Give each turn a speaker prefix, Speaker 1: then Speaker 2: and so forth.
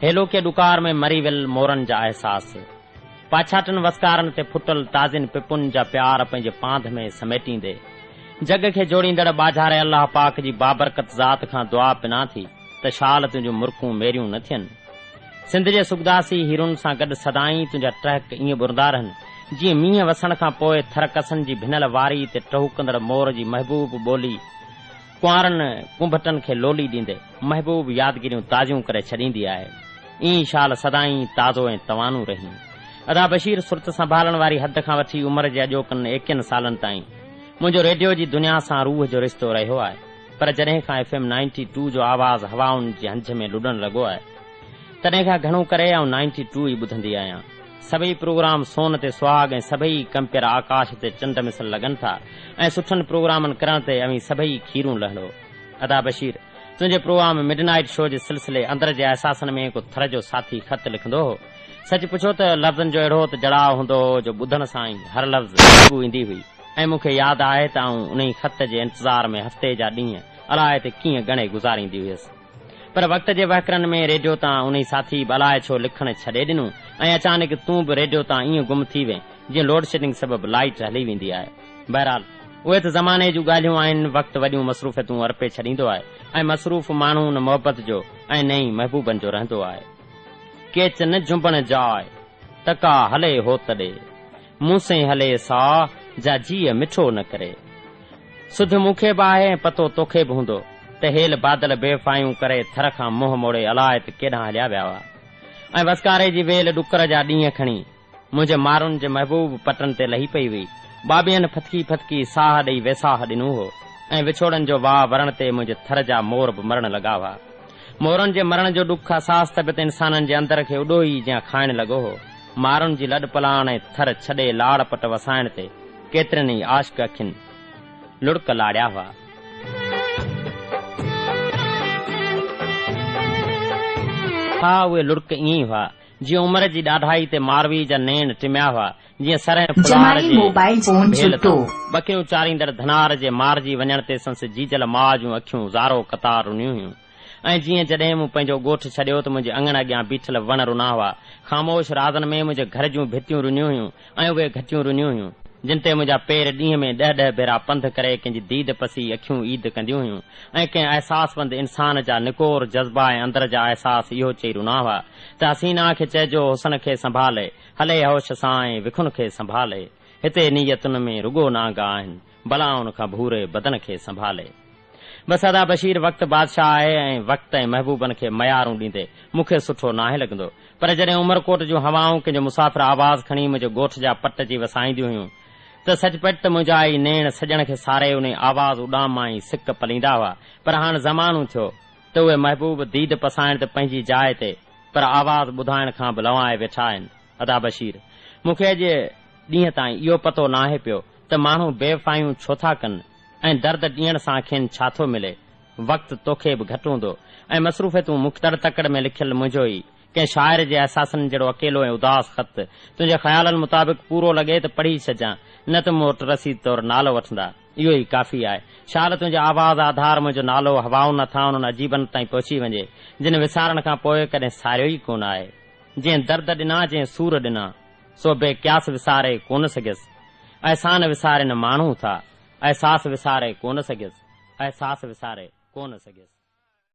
Speaker 1: هيلوڪي ڏڪار ۾ مري ويل مورن جا احساس. پاڇاٽن وسڪارن تي ڦٽل تازين پپن جا پيار پنهنجي پانڌ ۾ سميٽيندي، جڳ کي جوڙيندڙ ٻاجهاري الله پاڪ جي بابرڪت ذات کان دعا پنان ٿي ته شال تنهنجون مرڪون ميريون نه ٿين. سنڌ جي سڳداسي هيرن سان گڏ سدائين تنهنجا ٽهڪ ائين ٻرندا رهن، جيئن مينهن وسڻ کان پوء ٿر ڪسن جي ڀنل واري تي ٽهوڪندڙ مور جي محبوب ٻولي ڪنوارن ڪنڀٽن کي لولي ڏيندي محبوب يادگيريون تازيون ڪري ڇڏيندي آهي. ائين شال سدائين تازو ۽ توانو رهين. ادا بشير سرت سنڀالڻ واري حد کان وٺي عمر جي اڄوڪن ايڪين سالن تائين منهنجو ريڊيو جي دنيا سان روح جو رشتو رهيو آهي پر جڏهن کان ايف ايم نائنٽي ٽو جو آواز هوائن جي هنج ۾ لڏڻ لڳو آهي تڏهن کان گهڻو ڪري آئون نائنٽي ٽو ئي ٻڌندي آهيان. سڀئي پروگرام سون تي سهاڳ ۽ سڀئي ڪمپيئر آڪاش تي چنڊ مثل لڳن ٿا ۽ سٺن پروگرامن ڪرڻ تي اوهين سڀئي کيرون لهڻو. ادا بشير، تنهنجي پروگرام مڊ نائيٽ شو جي سلسلي اندر جي احساسن ۾ ڪو ٿر جو ساٿي خط لکندو هو. سچ پڇو ته لفظن جو اهڙو ته جڙاء هوندو هو جو ٻڌڻ سان ئي هر لفظ خوشبو ايندي هئي ۽ مون کي ياد آهي ته آئون انهي خط جي انتظار ۾ هفتي جا ڏينهن الاء ته ڪيئن ڳڻي گذاريندي هيس. پر وقت جي وهڪرن ۾ ريڊيو تان انهي ساٿي به الاء ڇو لکڻ ڇڏي ڏنو ۽ اچانڪ تون به ريڊيو تان ائين گم ٿي وئين جيئن لوڊشيڊنگ سبب لائيٽ هلي ويندي آهي. بهرحال اهي ته زماني جون ڳالهيون آهن، وقت وڏيون مصروفيتون ارپي ڇڏيندو آهي ۽ مصروف ماڻهو نه محبت جو ۽ نه ئي محبوبن جو رهندو آهي. ڪيچ نه جنبڻ جاء، ته ڪا هلي هوت ڏي. مون سين هلي سا، جا جيء مٺو نه ڪري. سڌ مون کي به آهي ۽ پتو توکي به هوندو ته هيل بادل بيوفايون ڪري ٿر کان منهن موڙي الاء ته ڪيڏانهن هليا ويا هئا ۽ وسڪاري جي ويل ڏڪر جا ڏينهن کڻي منهنجي مارن جي محبوب پٽن تي لهي پئي هئي. ٻاٻيهن ڦٿڪي ڦٿڪي ساهه ڏئي ويساهه ڏنو هو ۽ وڇوڙن جو واء ورڻ تي منهنجي ٿر جا مور به مرڻ لڳا هئا. مورن جي مرڻ جو ڏک حساس طبيعت انسانن جي اندر کي اڏوهي جيان کائڻ لڳو هو. مارن جي لڏ پلاڻ ۽ ٿر ڇڏي لاڙ پٽ وسائڻ تي ڪيترين ئي عاشق اکين لڙڪ لاڙيا هئا. ها اهي لڙڪ ائين ئي هئا، جيئن عمر جي ڏاڍائي تي ماروي جا نيڻ ٽميا هئا، جيئن سرهين ڦلار
Speaker 2: جمالي
Speaker 1: جي
Speaker 2: موبائل فون
Speaker 1: ڀيل
Speaker 2: ڇٽو.
Speaker 1: تان ٻڪريون چاريندڙ ڌنار جي مارجي وڃڻ تي سندس جيجل ماء جون اکيون زارو قطار رنيون هيون. ۽ جيئن جڏهن مون پنهنجو ڳوٺ ڇڏيو ته منهنجي اڱڻ اڳيان بيٺل وڻ رنا هئا. خاموش رازن ۾ منهنجي گهر جون ڀتيون رنيون هيون ۽ اهي گهٽيون رنيون هيون، جن تي منهنجا پير ڏينهن ۾ ڏهه ڏهه ڀيرا پنڌ ڪري ڪنهن جي ديد پسي اکيون عيد ڪنديون هيون ۽ ڪنهن احساسوند انسان جا نڪور جذبا ۽ اندر جا احساس اهو چئي رنا هئا ته حسينا کي چئجو حسن کي سنڀالي، هلي هوش سان ۽ وکن کي سنڀالي. هتي نيتن ۾ رڳو نانگ آهن، بلائن کان ڀوري بدن کي سنڀالي. بس ادا بشير وقت بادشاهه آهي ۽ وقت ۽ محبوبن کي ميارون ڏيندي مون کي سٺو ناهي لڳندو پر جڏهن عمرڪوٽ جون هوائون ڪنهن جو مسافر آواز کڻي منهنجي ڳوٺ جا پٽ اچي وسائينديون هيون ته سچ پچ ته منهنجا ئي نيڻ سڄڻ کي ساري انهي آواز اڏام مان ئي سڪ پليندا هئا پر هاڻ زمانو ٿيو ته اهي محبوب ديد پسائڻ ته پنهنجي جاء تي پر آواز ٻڌائڻ کان به لنوائي ويٺا آهن ادا بشير مون کي اڄ ڏينهن تائين اهو پتو ناهي پيو ته ماڻهو بيوفايون ڇو ٿا ڪن ۽ درد ڏيڻ سان کين ڇا ٿو ملي؟ وقت توکي به گهٽ هوندو ۽ مصروفيتون مون کي. تڙ تڪڙ ۾ لکيل منهنجو ئي ڪنهن شاعر جي احساسن جهڙو اڪيلو ۽ اداس خط تنهنجي خيالن مطابق پورو لڳي ته پڙهي ڇڏجان، نه ته مون وٽ رسيد طور نالو وٺندا. اهو ئي ڪافي آهي. شال تنهنجي آواز آڌار منهنجو نالو هوائن هٿان انهن عجيبن تائين پهچي وڃي، جن وسارڻ کان پوء ڪڏهن ساريو ئي ڪونه آهي. جنهن درد ڏنا، جنهن سور ڏنا. سو بي قياس وساري ڪونه سگهيس. احسان وسارين ماڻهو ٿا. احساس وساري ڪونه سگهيس. احساس وساري ڪونه سگهيس.